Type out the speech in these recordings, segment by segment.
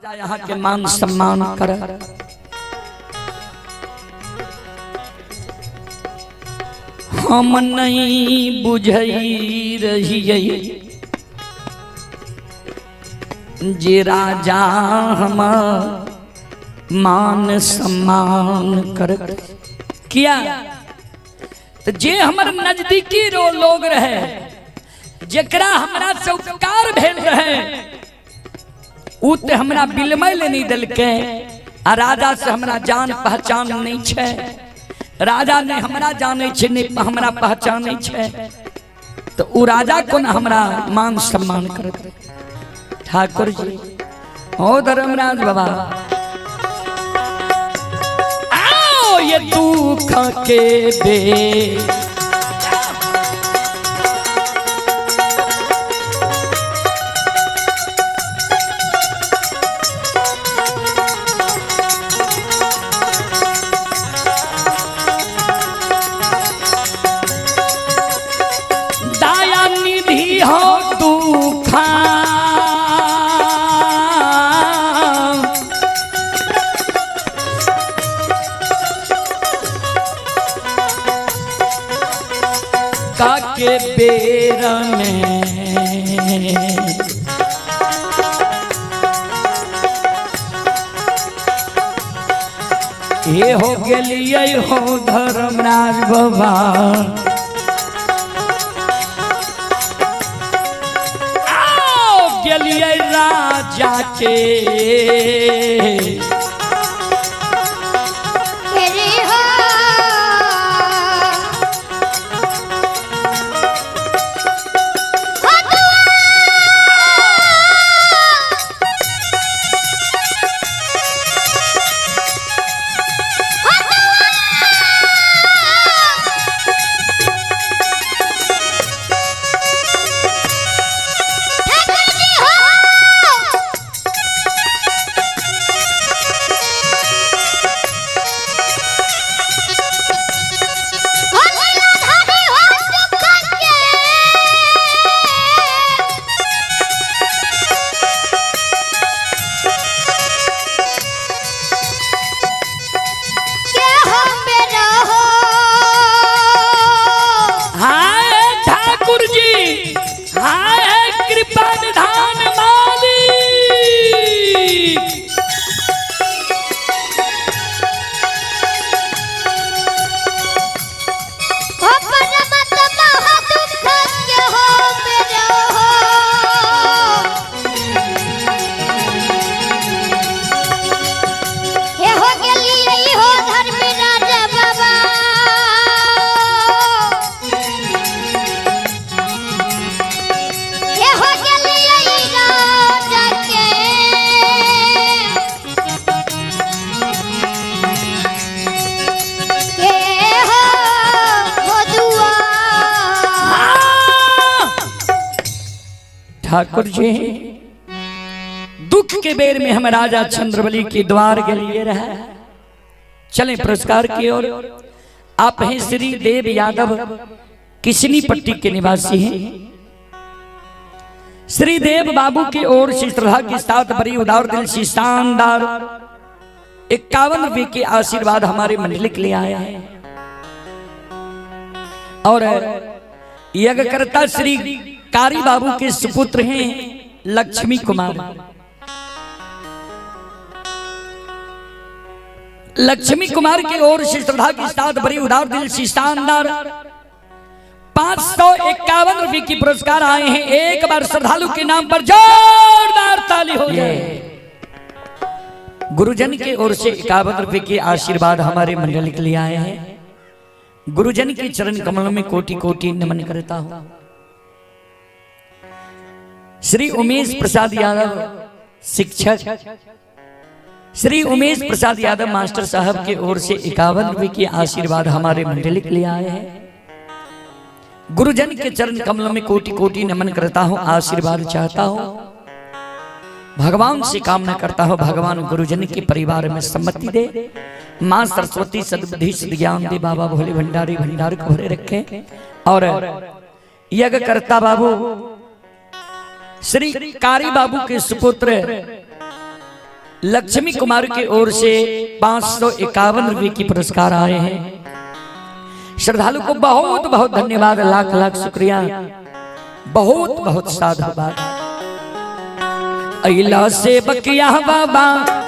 यहाँ के मान सम्मान कर। हम नहीं बुझई रहियै जे राजा हम मान सम्मान कर। किया तो जे हमर नजदीकी रो लोग रहे, जेकरा हमरा से उपकार भेल रहे, उ ते हमरा बिलमय ले नहीं देलकै। आ राजा से हमरा जान पहचान नहीं छै, राजा ने हमरा जानै छै, नहीं हमरा पहचानै छै, तो उ राजा कोन हमरा मान सम्मान करत। ठाकुर जी ओ धर्मराज बाबा आओ ये दुख के बे दया निधि हो दुखा का के बेर में ये हो गेलियै हो धर्मराज बाबा। आओ गेलियै राजा के तेरे हो ठाकुर जी हो। हो लीलाधारी हो दुख के। के हम बेरा हो। हाय ठाकुर जी, हाय कृपा निधान मालिक। हो परमात्मा हो दुख के हो मेरा हो। हे हो गेलियै हो धर्म राजा बाबा। हे हो गेलियै राजा के। के हो हो दुआ। ठाकुर जी दुख के बेर में हम राजा चंद्रबली के द्वार के लिए रहे। चले पुरस्कार की ओर। आप हैं श्री देव यादव, किसनी पट्टी के निवासी हैं। श्री देव बाबू की ओर से श्रद्धा के साथ बड़ी उदार दिल से शानदार 51 रुपए के आशीर्वाद हमारे मंडली के लिए आया है। और यज्ञकर्ता श्री कारी बाबू के सुपुत्र हैं लक्ष्मी कुमार। लक्ष्मी कुमार की ओर से श्रद्धा के साथ बड़ी उदार दिल से शानदार 551 रुपए की पुरस्कार आए हैं। एक बार श्रद्धालु के नाम पर जोरदार ताली हो जाए। गुरुजन के ओर से 51 रुपए के आशीर्वाद हमारे मंडल के लिए आए हैं। गुरुजन के चरण कमलों में कोटि कोटि नमन करता हूं। श्री उमेश प्रसाद यादव शिक्षक, श्री उमेश प्रसाद यादव मास्टर साहब के ओर से 51 रुपए के आशीर्वाद हमारे मंडल के लिए आए हैं। गुरुजन के चरण कमलों में कोटि कोटि नमन करता हूं, आशीर्वाद चाहता हूं, भगवान से कामना करता हूं भगवान गुरुजन के परिवार में सम्मति दे, माँ सरस्वती सद्बुद्धि सद्ज्ञान दे, बाबा भोले भंडारी भंडार को भरे रखे। और यज्ञकर्ता बाबू श्री कारी बाबू के सुपुत्र लक्ष्मी कुमार की ओर से 551 रुपए की पुरस्कार आए हैं। श्रद्धालु को बहुत बहुत धन्यवाद, लाख लाख शुक्रिया, बहुत बहुत साधुवाद। अइला से बकिया बाबा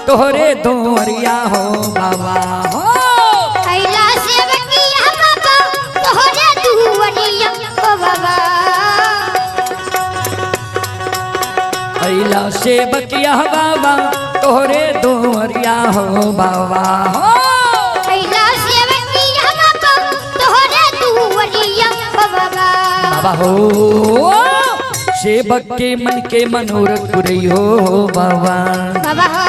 तोहरे दोरिया हो बाबा हो। अइला से बकिया बाबा तोहरे दुवरिया हो बाबा। अइला से बकिया बाबा तोहरे दोरिया हो बाबा हो। अइला से बकिया बाबा तोहरे दुवरिया हो बाबा। बाबा हो सेवक के मन के मनोरथ पुरई हो बाबा। बाबा हो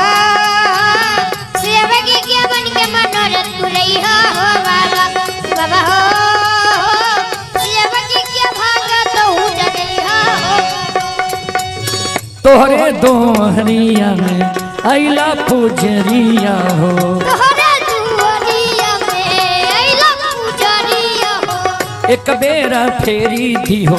सेवक के मन के मनोरथ पुरई हो बाबा। बाबा हो सेवक के भागत हो जगई हो। तोहरे दोहरिया में अइला पुजरिया हो। तोहरे दुवरिया में अइला पुजरिया हो। एक बेरा फेरी दी हो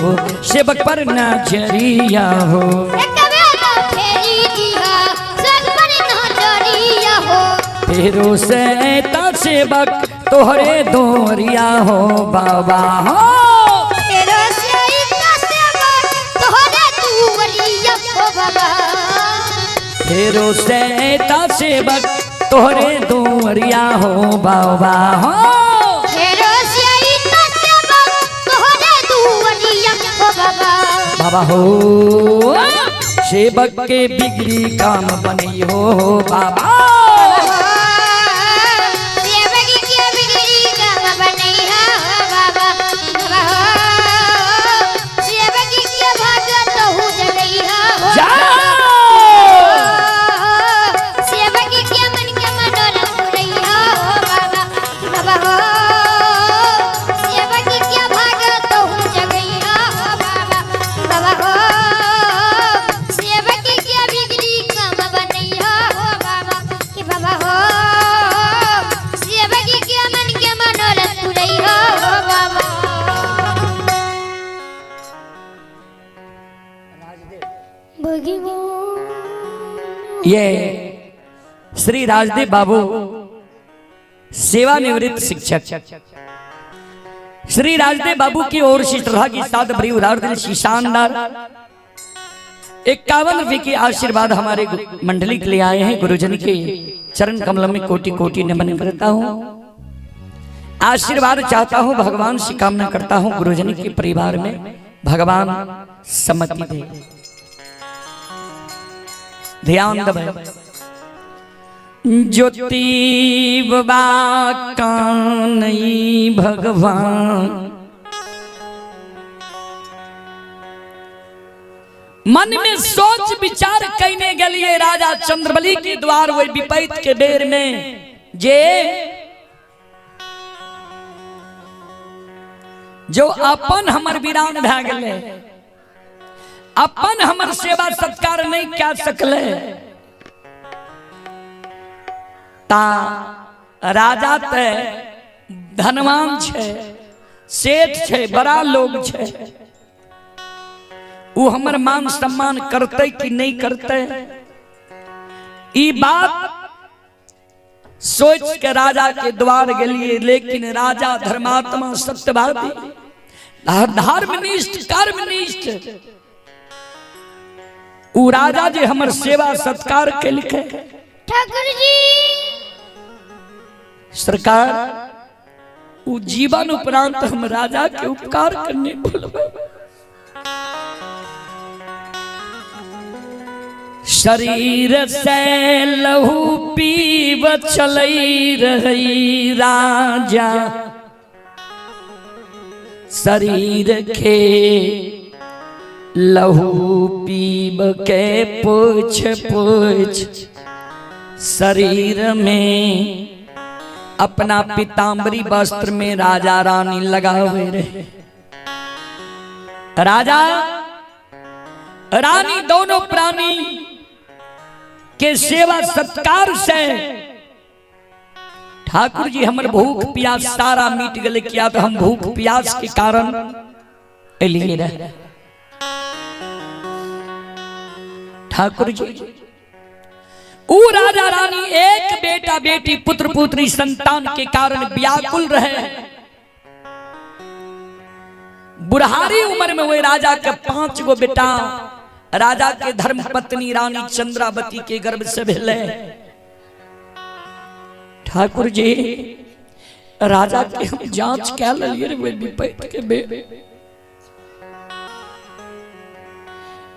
सेवक पर नजरिया हो। एक बेरा फेरी दी हो सेवक पर नजरिया हो। फेरो से ता सेवक तोहरे दोरिया हो बाबा हो। फेरो से ता सेवक तोहरे दुवरिया हो बाबा। फेरो से ता सेवक तोहरे दोरिया हो बाबा हो। फेरो से ता सेवक तोहरे दुवरिया हो बाबा। बाबा हो सेवक के बिगड़ी काम बनी हो बाबा। सेवक के बिगड़ी काम बनई हो बाबा। बाबा हो सेवक के भागत हो जगई हो। जा सेवक के मन के मनोरथ पुरई हो बाबा। बाबा हो सेवक के भागत हो जगई हो बाबा। बाबा हो सेवक के बिगड़ी काम बनई हो बाबा। कि बाबा हो सेवक के मन के मनोरथ पुरई हो बाबा। ये श्री राजदेव बाबू सेवानिवृत्त शिक्षक श्री राजदेव बाबू की ओर से श्रद्धा की साथ भरी उदार दिल से शानदार 51 रुपए के आशीर्वाद हमारे मंडली के लिए आए हैं। गुरुजन के चरण कमल में कोटि कोटि नमन करता हूँ, आशीर्वाद चाहता हूँ, भगवान से कामना करता हूँ गुरुजन के परिवार में भगवान सम्मति दे। ध्यान दबे ज्योति बाबा कानई भगवान मन में सोच विचार कहने के लिए राजा चंद्रबली के द्वार वही विपरीत के बेर में जे जो अपन हमर वीरान भए गेलै, अपन हमर सेवा सत्कार नहीं कह सकले, ता राजा ते धनवान छे, सेठ छे, बड़ा लोग छे, उ हमर मान सम्मान करते कि नहीं करते, ई बात सोच के राजा के द्वार गेलिए। लेकिन राजा धर्मात्मा सत्यवादी धर्मनिष्ठ कर्मनिष्ठ उ राजा जे हमर सेवा सत्कार केलकै। ठाकुर जी सरकार उ जीवन उपरांत हम राजा के उपकार करने भूलबै। शरीर से लहू पीब चलई रही राजा, शरीर के लहू पीब के पूछ पूछ शरीर में अपना पीताम्बरी वस्त्र में राजा रानी लगावे रहे। राजा रानी दोनों प्राणी के सेवा सत्कार से ठाकुर जी हमर भूख प्यास सारा मिट गए, किया तो हम भूख प्यास के कारण एलिए रहे। ठाकुर जी ऊ राजा रानी एक बेटा बेटी पुत्र पुत्री संतान के कारण व्याकुल रहे। बुढ़ारी उम्र में वही राजा के 5 गो बेटा राजा के धर्म पत्नी रानी चंद्रावती के गर्भ से भेले। ठाकुर जी राजा के हम जांच कै लेलियै रे विपैत के बे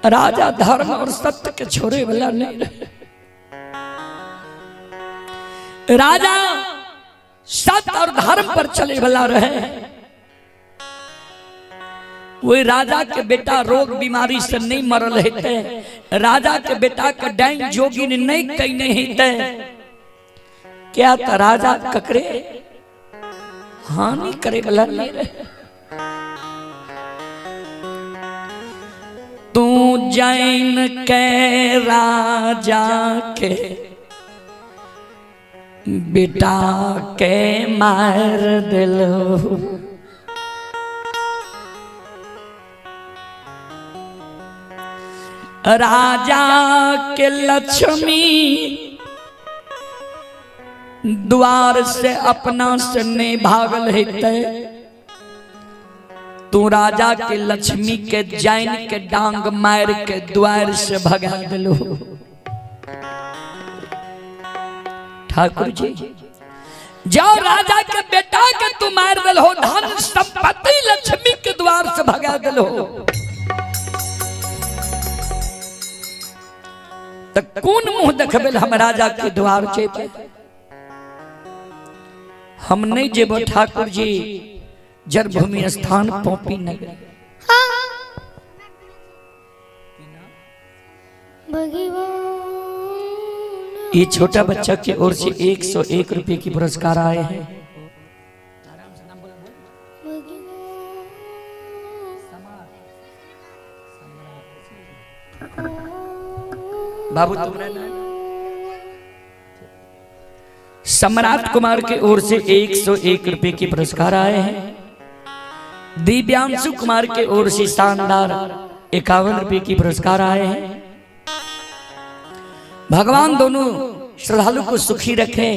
राजा धर्म और सत्य के छोड़े वाला नहीं रहे। राजा सत्य और धर्म पर चले वाला रहे। वही राजा के बेटा रोग बीमारी से नहीं मरल हेते, राजा के बेटा के डाइन जोगिन नहीं कईने हेते। क्या त राजा ककरे हानि करे वाला नहीं रहे। तू जैन के राजा के बेटा के मार दिलो, राजा के लक्ष्मी द्वार से अपना से नहीं भागल हेते। तू राजा के लक्ष्मी के जैन के डांग मार के द्वार से भगा दिलो। ठाकुर जी जाओ राजा के बेटा के तू मार दिल हो, धन संपत्ति लक्ष्मी के द्वार से भगा दिल हो, तो कौन मुंह देखबे हम राजा के द्वार जेबे? हम नहीं जेबो ठाकुर जी जन्मभूमि स्थान पौपी नगर। ये छोटा बच्चा की ओर से 101 रुपए की पुरस्कार आए हैं। बाबू तुम्हारा नाम? सम्राट कुमार के ओर से 101 रुपए के पुरस्कार आए हैं। दिव्यांशु कुमार के ओर से शानदार 51 रुपए की पुरस्कार आए हैं। भगवान दोनों श्रद्धालु को सुखी रखे।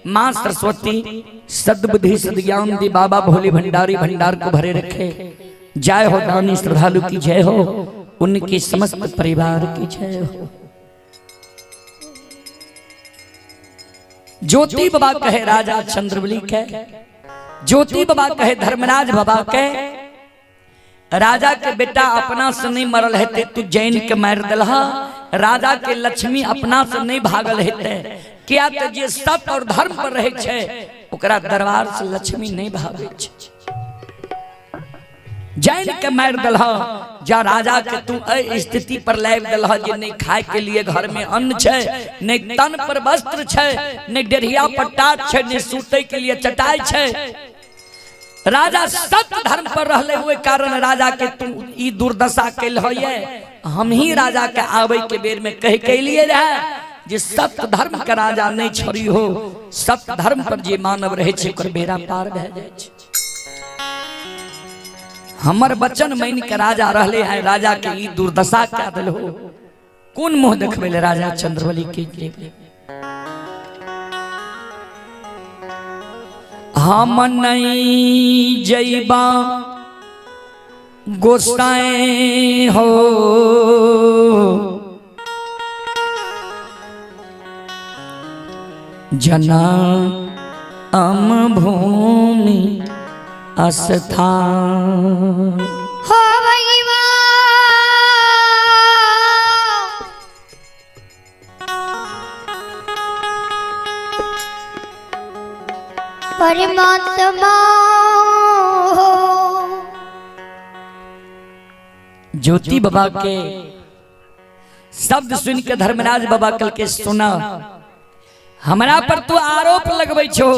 माँ सरस्वती सद्बुद्धि सद्ज्ञान दी बाबा भोले भंडारी भंडार को भरे रखे। जय हो दानी श्रद्धालु की जय हो, उनके समस्त परिवार की जय हो। ज्योति बाबा कहे राजा चंद्रबली कहे, ज्योति बाबा कहे धर्मराज बाबा कहे, राजा के बेटा अपना से नहीं मरल हेते तू जैन के मार दिलहा, राजा के लक्ष्मी अपना से नहीं भागल हेते। क्या तो जे सत्य और धर्म पर रहे छे ओकरा दरबार से लक्ष्मी नहीं भागे छे। जैन के मार दिलहा, जा राजा के तू ए स्थिति पर लाइब दिलहा जे नहीं खाए के लिए घर में अन्न छे, नहीं तन पर वस्त्र छे, नहीं डेढ़िया पर टाट छे, नहीं सूते के लिए चटाई छे। राजा सत्य धर्म पर रहले हुए कारण राजा के तू ई दुर्दशा कैल है। हम ही राजा के आवे के बेर में कह के लिए रहे जे सत्य धर्म के राजा नहीं छोड़ी हो, सत्य धर्म पर जे मानव रहे छे ओकर बेड़ा पार भए जाय छे। हमर वचन मान के राजा रहले है, राजा के ई दुर्दशा क्या दिल हो। कोन मुंह देखबे ले राजा चंद्रबली के? हम नहीं जइबा गोसाई हो, जना अम भूमि स्थान हो भगवान। परमात्मा हो। ज्योति बाबा के शब्द सुन के धर्मराज बाबा कल के सुना, हमरा पर तू आरोप लगबै छो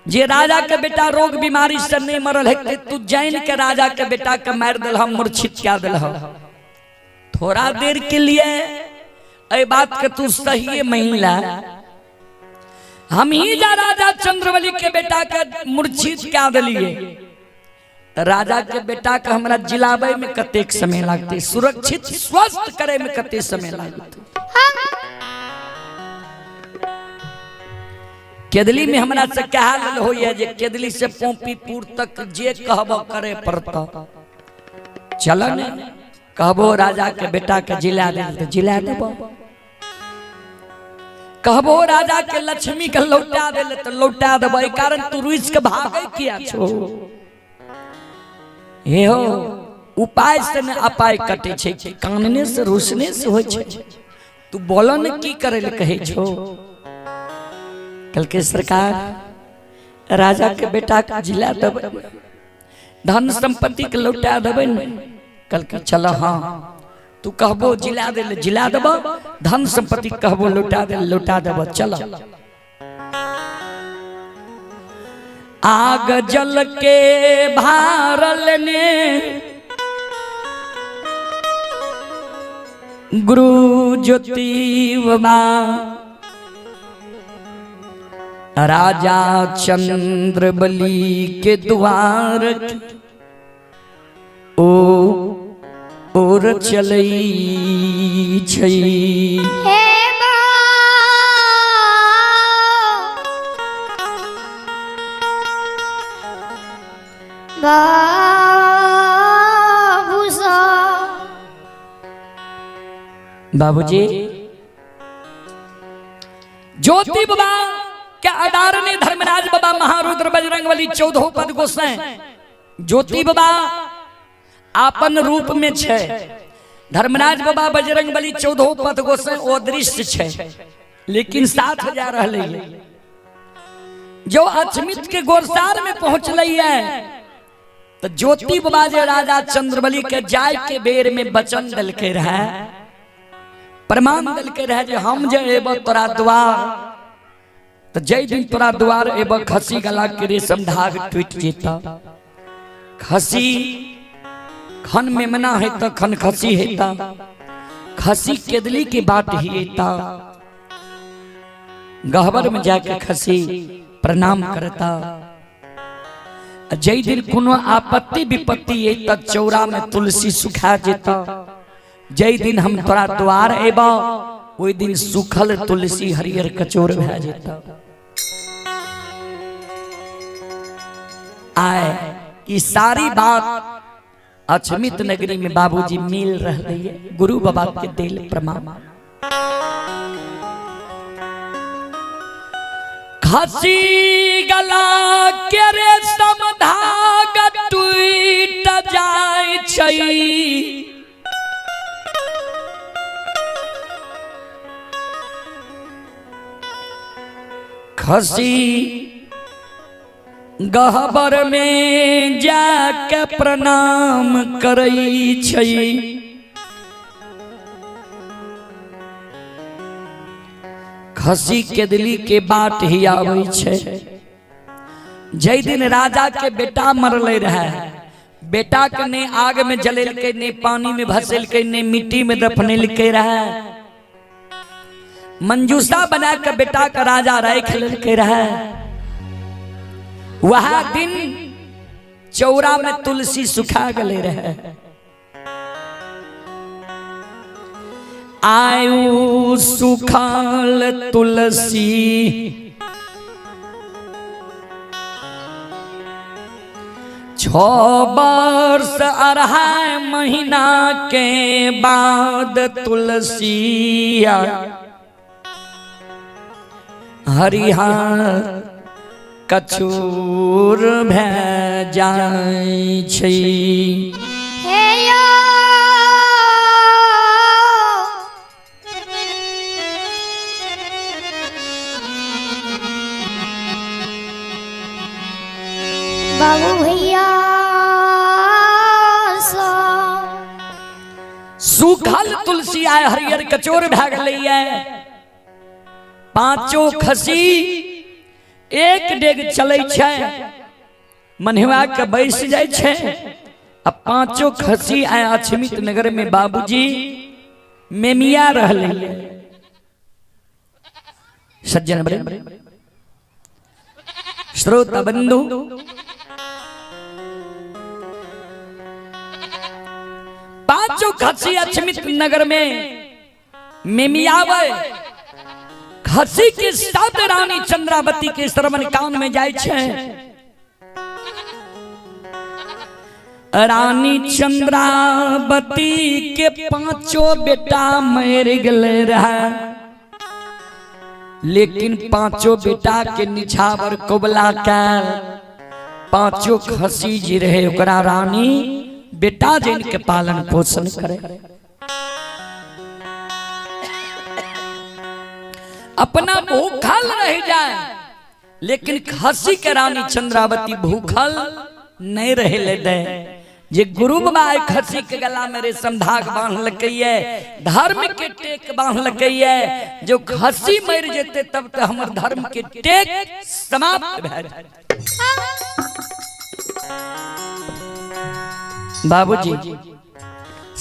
जे राजा के बेटा रोग बीमारी से नहीं मरल है, तू जैन के राजा के बेटा के मार दिल, हम मूर्छित क्या दिल। थोड़ा देर के लिए ए बात के तू सही महिला, हम ही जा राजा चंद्रबली के बेटा के मूर्छित क्या दिलिए। राजा के बेटा के हमरा जिलाबे में कतेक समय लागते, सुरक्षित स्वस्थ करे में कतेक समय लागते। केदली में हमरा से कहा लेल होइए जे केदली से पोपीपुर तक जे कहबो करे पड़ता। चल ने कहबो राजा के बेटा के जिला दे तो जिला देबो, कहबो राजा के लक्ष्मी के लौटा दे तो लौटा देबो। एहि कारण तू रुइस के भागे किया छो? हे हो उपाय से ने अपाय कटे छै, कानने से रुसने से होय छै। तू बोलो ने की करे ले कहे छो? कल के सरकार राजा के बेटा के जिला देबै, धन संपत्ति के लौटा देबै ने। कल के चल हाँ तू कहबो जिला दे जिला देबो, धन संपत्ति कहबो लौटा दे लौटा देबो। चल आग जल के भारल ने गुरु ज्योति बाबा राजा चंद्र बलि के द्वार ओ और चलई छै। हे बाबू बाबूजी ज्योति बाबा के आधार ने धर्मराज बाबा महारुद्र बजरंग बली 14 पद गोसाई ज्योति बाबा आपन रूप में छे, धर्मराज बाबा बजरंग बली 14 पद गोसाई ओ दृश्य छे, लेकिन साथ जा रहे जो अचमित के गोरसार में पहुंचल है तो ज्योति बाबा जे राजा चंद्रबली के जाय के बेर में वचन दल के रहे, प्रमाण दल के रहे जे हम जे एब तोरा द्वार तो जय दिन तोरा द्वार एब खसी गला के रेशम धाग टूट जेता। खसी खन मेमना है तो खन खसी हेता, खसी केदली की बात ही एता। गहबर में जाके खसी प्रणाम करता। जय दिन कोनो आपत्ति विपत्ति एता चौरा में तुलसी सुखा जेता। जय दिन हम तोरा द्वार एबा ओहि दिन सुखल तुलसी हरियर कचोर भए जेता। आए ई सारी बात अचमित नगरी में बाबूजी मिल रहे है, गुरु बाबा के दिल प्रमाण। खसी गला के रेशम धाग टूट जाय छै, खसी गहबर में जाके प्रणाम करै छै। खसी केदली के बाट ही आबै छै। जय दिन राजा के बेटा मरले रहे, बेटा के ने आग में जलेलकै, ने पानी में भसेलकै, ने मिट्टी में दफनेलकै रहे। मंजूषा बना के बेटा का राजा राख लेलकै रहे। वह दिन चौरा में तुलसी सुखा गले रहे। आयु सुखाल तुलसी 6 वर्ष 2.5 महीना के बाद तुलसी हरिहर कछूर भै जाय छै। हे यो बाबू भैया सूखल तुलसी आय हरियर कचोर भै गेलैये। पांचों खसी एक डेग चलै छै, मनहुआ के बैस जाइ छै। आ पांचों खसी आय अछमित नगर में बाबूजी मेमिया रहलै। सज्जन बड़े श्रोता बंधु, पांचों खसी अछमित नगर में मेमियावे। खसी के शब्द रानी चंद्रावती के श्रवण कान में जाइ छै। रानी चंद्रावती के पांचों बेटा मर गए रहे, लेकिन पांचों बेटा के निछावर कोबला कैल पांचों खसी जी रहे ओकरा रानी बेटा जिन के पालन पोषण करे। अपना भूखल रह जाए लेकिन खसी के रानी चंद्रावती भूखल नहीं रहे ले दे। जे गुरु बाबा खसी के गला में रेशम धाग बांधलकै, धर्म के टेक बांधलकै, जो खसी मर जेते तब तो हमर धर्म के टेक समाप्त भए जाए। बाबूजी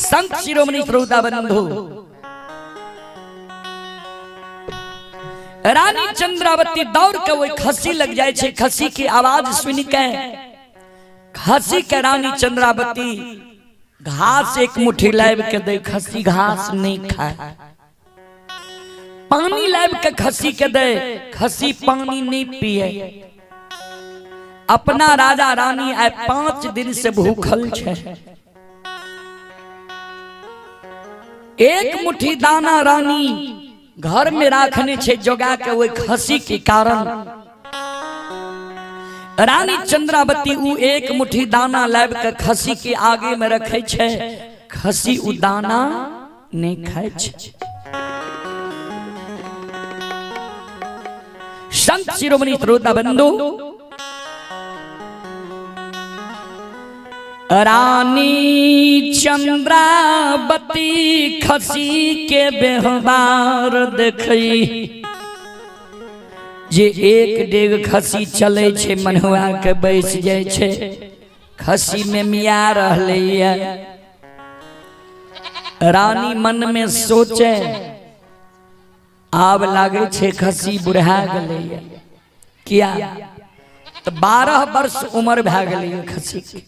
संत शिरोमणि श्रोता बंधु, रानी चंद्रावती दौड़ के वही खसी लग जाए छे। खसी की आवाज सुन के खसी के रानी चंद्रावती घास एक मुट्ठी लाब के दे, खसी घास नहीं खाए। पानी लाब के खसी के दे, खसी पानी नहीं पिए। अपना राजा रानी आए 5 दिन से भूखल छे। एक मुट्ठी दाना रानी घर में राखने छे जोगा के वही खसी के कारण रानी चंद्रावती उ एक मुट्ठी दाना लाब के खसी के आगे में रखे छे, खसी उ दाना नहीं खाए छे। संत शिरोमणि श्रोता बंधु, रानी चंद्रावती खसी के व्यवहार देखई जे एक डेग खसी चले छे मनुआ के बैस जाय छे, खसी में मिया रहले। रानी मन में सोचे आब लागे छे खसी बुढ़ा गले, किया तो 12 वर्ष उम्र भए गेलै खसी के।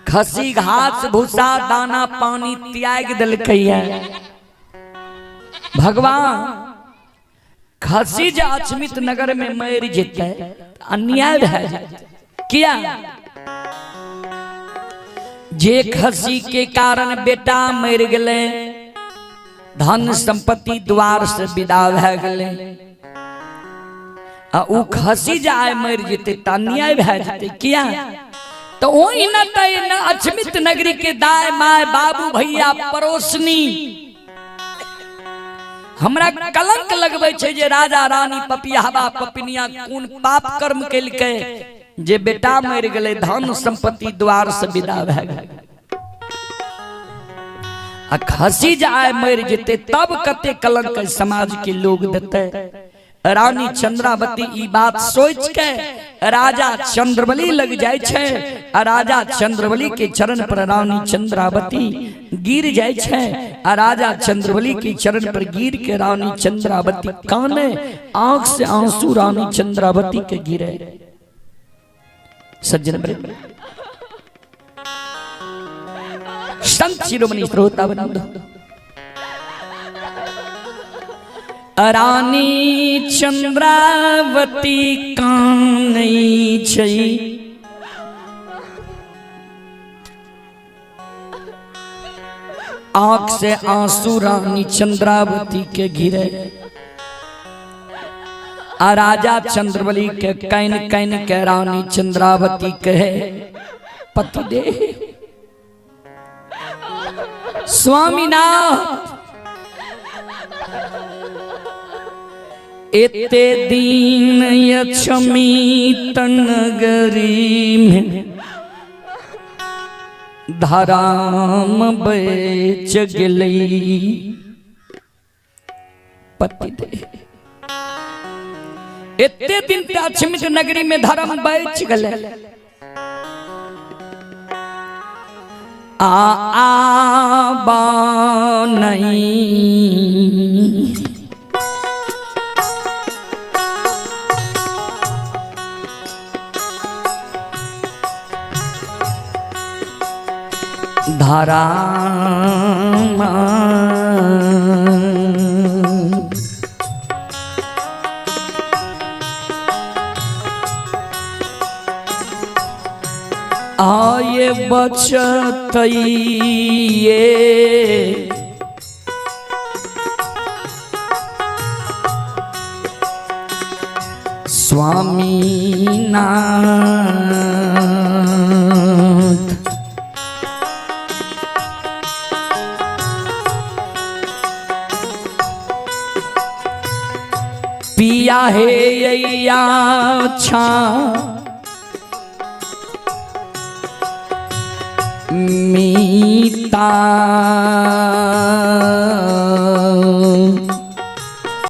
खसी घास भूसा दाना पानी त्याग देलकै। भगवान खसी जे अछमित नगर में मर जेतै अन्याय भए जेतै, किया जे खसी के कारण बेटा मर गेलै, धन संपत्ति द्वार से विदा भए गेलै, आ उ खसी जे आइ मर जेतै त अन्याय भए जेतै, किया तो ओहिना त अछमित नगरी के दाय my बाबू भैया पड़ोसनी हमरा कलंक लगबै छै जे राजा रानी पपियाबा पपिनिया कोन पाप कर्म केलकै जे बेटा मरि गेलै, धन संपत्ति द्वार से विदा भए गेलै। आ खसी जे आइ मरि जेतै तब कते कलंक समाज के लोग देतै। रानी चंद्रावती ई बात सोच के राजा चंद्रबली लग जाय छै, आ राजा चंद्रबली के चरण पर रानी चंद्रावती गिर जाय छै, आ राजा चंद्रबली के चरण पर गिर के रानी चंद्रावती काने, आंख से आंसू रानी चंद्रावती के गिरे। सज्जन संत शिरोमणि श्रोता बंधु, रानी चंद्रावती कानै छै, आंख से आंसू रानी चंद्रावती के गिरे, आ राजा चंद्रबली के can can के रानी चंद्रावती कहे पति दे स्वामीनाथ एते दिन अछमित नगरी में धराम बेच गेलै पति दे। एते दिन ते अछमित नगरी में धर्म बेच गेलै। आ आ बा नहीं धारा आये बचतइये स्वामीनाथ। पिया हे छा मीता।